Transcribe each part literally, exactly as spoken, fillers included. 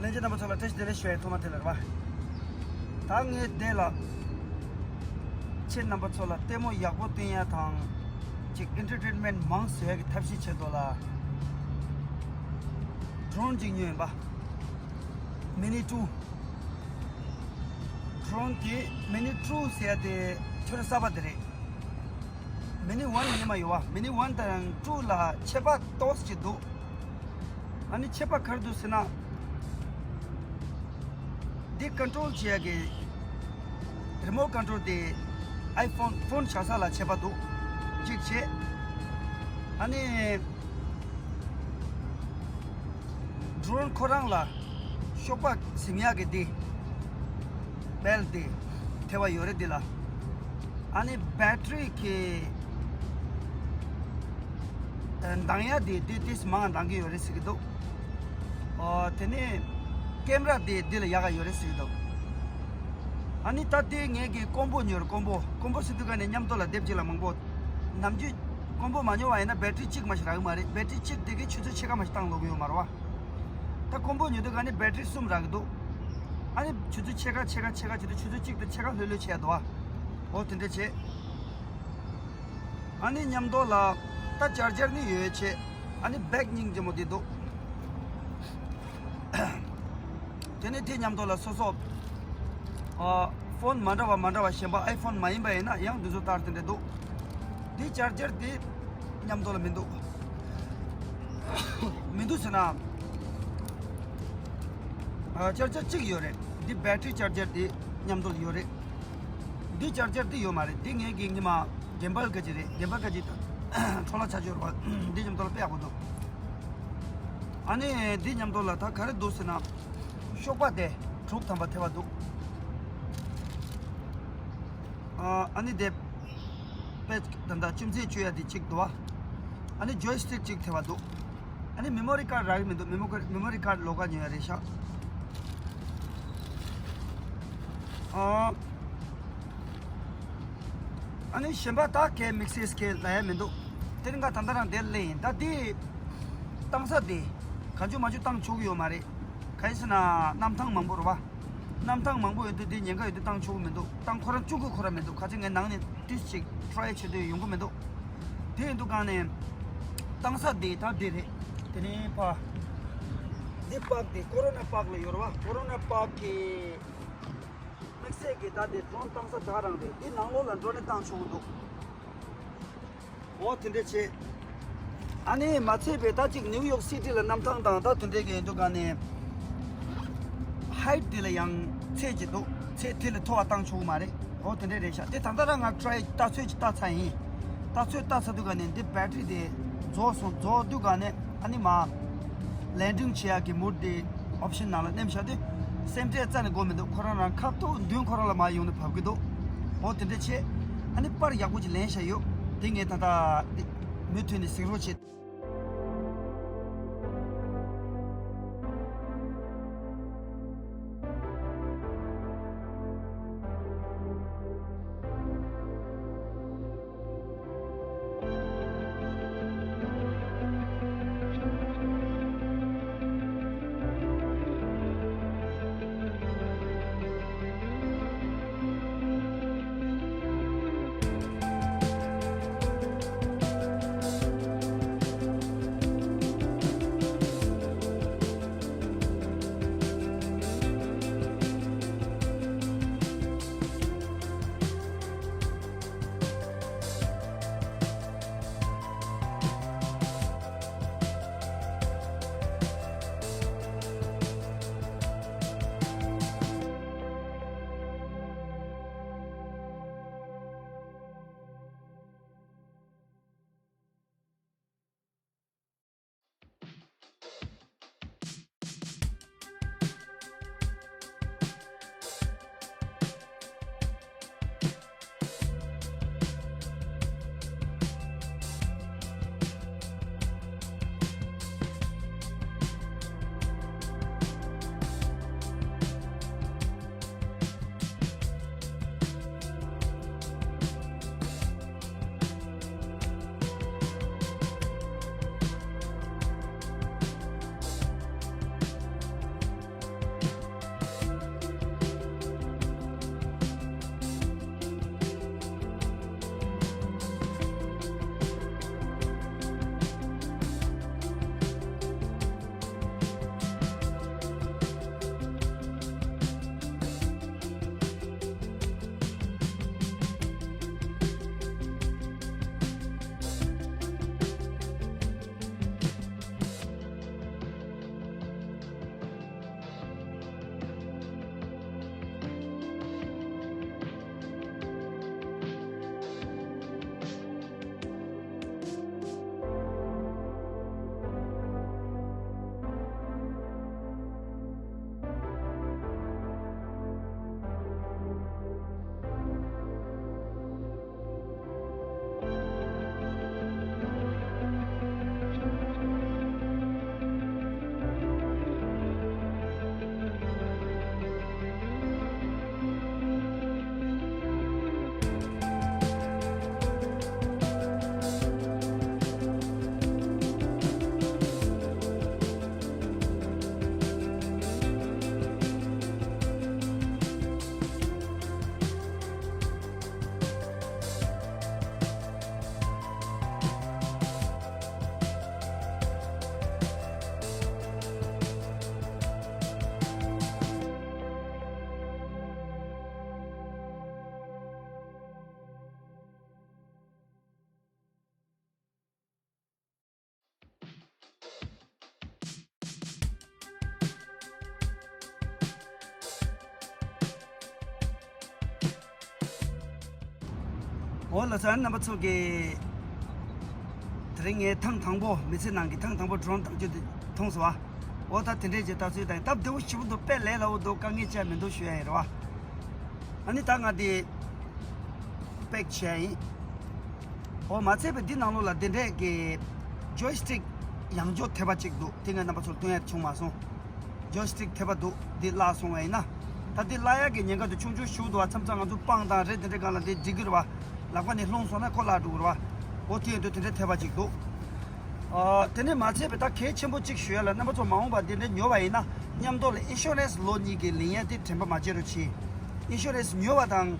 ལྷན་རྒྱས་རྣམ་པ་ཚོ་ལ་བཀྲ་ཤིས་བདེ་ལེགས་ཞུ་ཡ་ཐོག་མ་དེ་ལ་རེད་བ། ད་ངས་འདི་ལ་ཁྱེད་རྣམ་པ་ཚོ་ལ་ལྟད་མོ་ཡག་པོ་སྟོན་ཡ་དང་། ཅིག་ཨེན་ཊར་ཊེན་མེན་ཊི་མང་བཟོ་ཡ་གི་ཐབས་ཤེས་བྱེད་དོ་ལ། ཌོ་རོན་ཅིག་ཉོས་ཡིན་པ། མི་ནི་ཊུ། ཌོ་རོན་དེ་མི་ནི་ཊུ་ཟེར་ཡ་དེ་ཁྱོད་རང་གསར་པ་དེ་རེད། མི་ནི་ཝན་ཉི་མ་ཡོད་བ། མི་ནི་ཝན་དང་ཊུ་ལ་ཁྱད་པར་ཏོག་ཙམ་ཅིག་འདུག་ཨ་ནི་ཁྱད་པར་ག་རེ་འདུག་ཟེར་ན། འདི་ཀོན་ཊོལ་བྱེད་ཡ་གི་རི་མོཊ་ཀོན་ཊོལ་དེ་ཨའི་ཕོན་ཕོན་བཞག་ས་ལ་ཁྱད་པར་འདུག་གཅིག་བྱས། ཨ་ནི་ཌོ་རོན་ཁོ་རང་ལ་གཤོག་པ་ཟིན་ཡག་གི་འདི་བེལ་འདི་ཐེ་བ་ཡོད་རེད་འདི་ལ། ཨ་ནི་བེ་ཊི་རི་གི་འདང་ཡག་འདི་འདི་ཏིས་མང་འདང་གི་ཡོད་རེད་ཟེར་གི་འདུག་ཨོ་དེ་ནས་ཀེམ་ར་འདི་འདི་ལ་ཡག་ག་ཡོད་རེད་ཟེར་གི་འདུག་ཨ་ནི་ད་ལྟའི་ངས་ཀྱི་ཀོམ་པོ་ཉོས་རེད། ཀོམ་པོ་ཀོམ་པོ་ཟེར་དུས་ག་ནས་མཉམ་དུ་ལ་སྡེབ་གཅིག་ལ་མང་པོ། ནམ་རྒྱུན་ཀོམ་པོ་མ་ཉོ་བ་ཡིན་ན་བེ་ཊི་རི་གཅིག་མ་ཞིག་རག་གི་མ་རེད། བེ་ཊི་རི་གཅིག་དེ་གའི་ཆུ་ཚོད་ཕྱེད་ཀ་མ་ཞིག་བཏང་ལོག་གི་ཡོད་མ་རེད་བ། ད་ཀོམ་པོ་ཉོ་དུས་ག་ནས་བེ་ཊི་རི་གསུམ་རག་གི་འདུག་ཨ་ནི་ཆུ་ཚོད་ཕྱེད་ཀ་ཕྱེད་ཀ་ཕྱེད་ཀ་བྱེད་དུས་ཆུ་ཚོད་གཅིག་དང་ཕྱེད་ཀ་ལྷོད་ལྷོད་བྱས་འདུག་བ། འོ་དེ་འདྲ་བྱས། ཨ་ནི་མཉམ་དུ་ལ་ད་ཅར་ཇར་ནི་ཡོད་བྱས། ཨ་ནི་བེག་སྙིང་རྗེ་མོ་དེ་འདུག་དེ་ནས་དེ་མཉམ་དུ་ལ་སོ་སོ་ཨ་ཕོན་མ་འདྲ་བ་མ་འདྲ་བ་གཞན་པ་ཨའི་ཕོན་མ་ཡིན་པ་ཡིན་ན་ཡང་འདི་ཚོ་ལྟར་དེ་འདྲ་འདུག་འདི་ཅར་ཇར་དེ་མཉམ་དུ་ལ་མི་འདུག་མི་འདུག་ཟེར་ན། ཨ་ཅར་ཇར་གཅིག་ཡོད་རེད། འདི་བེ་ཊི་རི་ཅར་ཇར་དེ་མཉམ་དུ་ལ་ཡོད་རེད། འདི་ཅར་ཇར་འདི་ཡོད་མ་རེད། འདི་ངའི་གི་ཉི་མ་གན་པལ་ག་ཅི་རེད། གན་པལ་ག་ཅི་དང་འཕྲོ་བརླག་ཆ་ཆོར་བ་འདི་མཉམ་དུ་ལ་དཔེ་ཡག་པོ་འདུག་ཨ་ནི་འདི་མཉམ་དུ་ལ་ད་ག་རེ་འདུག་ཟེར་ན། གཤོག་པ་དེ་དྲུག་ཐམ་པ་ཐེ་བ་འདུག་ཨ་ནི་དེ་པེ་ད་ལྟ་ཅུམ་ཚེ་བཅུ་ཡ་དེ་གཅིག་འདུག་ཨ་ནི་ཇོའི་སི་ཊིག་གཅིག་ཐེ་བ་འདུག་ཨ་ནི་མེ་མོ་རི་ཀཱཌ་རག་གི་མི་འདུག་མེ་མོ་རི་ཀཱཌ་ལོགས་ཀ་ཉོ་ཡ་རེད་ཤག་ཨ་ཨ་ནི་གཞན་པ་ད་གའི་དམིགས་བསལ་གའི་ལབ་ཡ་མི་འདུག་དེ་རིང་ག་ད་ལྟ་རང་དེར་སླེབས་ཡིན། ད་དེ་བཏང་ས་དེ་གང་བྱུང་མ་བྱུང་བཏང་ཆོག་གི་ཡོད་མ་རེད། གང་ཡིན་ཟེར་ན་གནམ་ཐང་མང་པོ་རེད་བ། གནམ་ཐང་མང་པོ་ཡོད་དུས་དེ་ཉེན་ཁ་ཡོད་དུས་བཏང་ཆོག་གི་མི་འདུག་བཏང་ཁོ་རང་བཅུག་གི་ཁོ་རང་མི་འདུག་ག་ཚོད་ངའི་ནང་ནས་ཏིས་ཅིག་ཊི་རའི་བྱེད་དུས་ཡོང་གི་མི་འདུག་དེ་ཡིན་དུས་གང་ནས་བཏང་ས་དེ་ད་དེ་རེད། དེ་ནས་ཕ་འདི་པག་དེ་ཀོ་རོ་ན་པག་ལ་ཡོད་རེད་བ། ཀོ་རོ་ན་པག་གི་དམིགས་བསལ་གྱི་ད་དེ་ཌོ་རོན་བཏང་ས་ད་རང་རེད། འདི་ནང་ལོགས་ལ་འགྲོ་ནས་བཏང་ཆོག་གི་འདུག་འོ་དེ་འདྲ་བྱས། ཨ་ནི་མ་ཚད་པའི་ད་ཅིག་ནིའུ་ཡོག་སི་ཊི་ལ་གནམ་ཐང་དང་ད་དེ་འདྲའི་གི་ཡིན་དུས་ག་ནས་ཧའིཊ་དེ་ལ་ཡང་ཚད་ཅིག་འདུག་ཚད་དེ་ལས་མཐོ་བ་བཏང་ཆོག་གི་མ་རེད། འོ་དེ་འདྲ་རེད་ཤག་དེ་ད་ལྟ་རང་ང་ཊི་རའི་ལྟ་ཚོད་ཅིག་ལྟ་ཚར་ཡིན། ལྟ་ཚོད་ལྟ་ཚར་དུས་ག་ནས་འདི་བེ་ཊི་རི་དེ་རྫོགས་སོང་། རྫོགས་དུས་ག་ནས་ཨ་ནི་མ་ལེན་ཌིང་བྱེད་ཡག་གི་མུཌ་དེ་ཨོབ་ཤན་ནང་ལ་མནན་བཞག་དུས་སེམས་ཁྲལ་རྩ་ནས་དགོས་མི་འདུག་ཁོ་རང་རང་ཁ་ཐུག་མདུན་ཁོ་རང་ལ་མར་ཡོང་ནས་བབས་ཀྱི་འདུག་འོ་དེ་འདྲ་བྱས། ཨ་ནི་པར་ཡག་པོ་ཅིག་ལེན་བཞག་ཡོད། དེ་ངས་ད་ལྟ་མུ་མཐུད་ནས་གཟིགས་རོགས་བྱེད། འོ་ལགས་སོ། ཨ་ནི་རྣམ་པ་ཚོ་གིས་དེ་རིང་ངས་ཐེངས་དང་པོ། མི་ཚེ་ནང་གི་ཐེངས་དང་པོ་ཌོ་རོན་བཏང་རྒྱུ་དེ་མཐོང་སོང་བ། འོ་ད་དེ་འདྲས་ཀྱི་ལྟ་ཚུལ་དང་། སྟབས་བདེ་པོ་ཞེ་པོ་འདུག་དཔེ་ལས་སླ་པོ་འདུག་དཀའ་ངལ་ཅི་ཡང་མི་འདུག་ཞུ་ཡ་ཡིན་རེད་བ། ཨ་ནི་ད་ང་འདི་པེག་བྱས་ཡིན། འོ་མ་ཚད་པའི་འདི་ནང་ལོགས་ལ་འདི་འདྲས་ཀྱི་ཇོའི་སི་ཊིག་ཡང་འཇོག་ཐེབས་པ་གཅིག་འདུག་དེ་ངས་རྣམ་པ་ཚོར་སྟོན་ཡ་བྱུང་མ་སོང་། ཇོའི་སི་ཊིག་ཐེབས་པ་འདུག་འདི་བརླག་སོང་བ་ཡིན་ན། ད་འདི་བརླག་ཡག་གི་ཉེན་ཁ་དེ་ཆུང་ཆུང་ཞིག་འདུག་བ། མཚམས་མཚམས་ང་ཚོ་སྤང་དང་རེད་དེ་འདྲའི་སྒང་ལ་འདི་འགྲིག་གི་རེད་བ། ལག་པ་ནས་ལྷུང་སོང་ན་ཁོ་བརླག་འགྲོ་གི་རེད་བ། འོ་དེ་ཡིན་དུས་དེ་འདྲའི་ཐེབས་པ་ཅིག་འདུག་ཨ། དེ་ནས་མ་ཚད་པའི་ད་གལ་ཆེན་པོ་གཅིག་ཞུ་ཡ་ལ། རྣམ་པ་ཚོ་མ་འོངས་པ་འདི་འདྲའི་ཉོ་བ་ཡིན་ན། མཉམ་དུ་ལ་ཨིན་ཤུ་རན་སི་ལོ་གཉིས་ཀྱི་ལེན་ཡ་དེ་དྲན་པ་མ་བརྗེད་རོགས་གྱིས། ཨིན་ཤུ་རན་སི་ཉོ་བ་དང་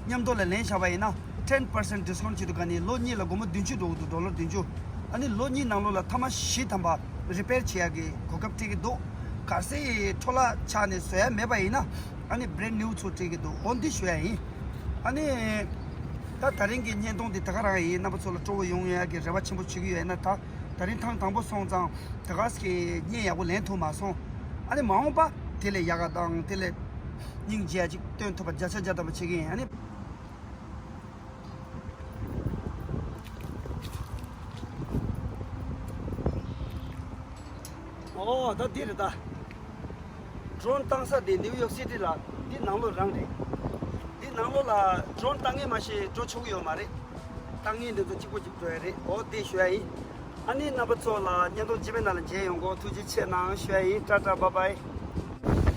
མཉམ་དུ་ལ་ལེན་བཞག་པ་ཡིན་ན། ཊེན་པར་སེན་ཊི་ཌི་སི་ཀའུན་ཊི་བྱེད་དུས་ག་ནས་ལོ་གཉིས་ལ་སྒོར་མོ་བདུན་ཅུ་འགྲོ་གི་འདུག་ཌོ་ལར་བདུན་ཅུ། ཨ་ནི་ལོ་གཉིས་ནང་ལོགས་ལ་ཐ་མ་བཞི་ཐམ་པ་རི་པེར་བྱེད་ཡ་གི་གོ་སྐབས་སྤྲད་ཀྱི་འདུག་གལ་སྲིད་འཕྲོ་བརླག་ཆགས་ནས་བཟོ་ཡ་མེད་པ་ཡིན་ན། ཨ་ནི་བྷི་རེན་ཌི་ནིའུ་ཚུར་སྤྲད་ཀྱི་འདུག་འོ་འདི་ཞུ་ཡ་ཡིན། ཨ་ནི་ད་ད་རིང་གི་བརྙན་ཐུང་འདི་ད་ག་རང་ཡིན། རྣམ་པ་ཚོ་ལ་སྤྲོ་བོ་ཡོང་ཡ་གི་རེ་བ་ཆེན་པོ་བྱེད་ཀྱི་ཡོད། ཡིན་ན་ད་ད་རིང་ཐེངས་དང་པོ་སོང་ཙང་ད་ག་ཟེ་གི་བརྙན་ཡག་པོ་ལེན་ཐུབ་མ་སོང་། ཨ་ནི་མ་འོངས་པ་དེ་ལས་ཡག་ག་དང་དེ་ལས་སྙིང་རྗེ་ཡ་ཅིག་སྟོན་ཐུབ་པ་བརྒྱ་ཆ་བརྒྱ་ཐམ་པ་བྱེད་ཀྱི་ཡིན། ཨ་ནི། ཨོ་ད་འདི་རེད་ད། ཌོ་རོན་བཏང་ས་དེ་ནིའུ་ཡོག་སི་ཊི་ལ། འདི་ནང་ལོགས་རང་རེད། འདི་ནང་ལོགས་ལ་ཌོ་རོན་བཏང་མཁན་མ་ཤེས་འགྲོ་ཆོག་གི་ཡོད་མ་རེད། བཏང་མཁན་འདི་ཚོ་གཅིག་པོ་གཅིག་འགྲོ་ཡ་རེད། ཨོ་དེ་ཞུ་ཡ་ཡིན། ཨ་ནི་རྣམ་པ་ཚོ་ལ་བརྙན་ཐུང་རྗེས་མའི་ནང་ལ་མཇལ་ཡོང་གོ། ཐུགས་རྗེ་ཆེ་གནང་ཞུ་ཡ་ཡིན། ཊ་ཊ་བྷའི་བྷའི།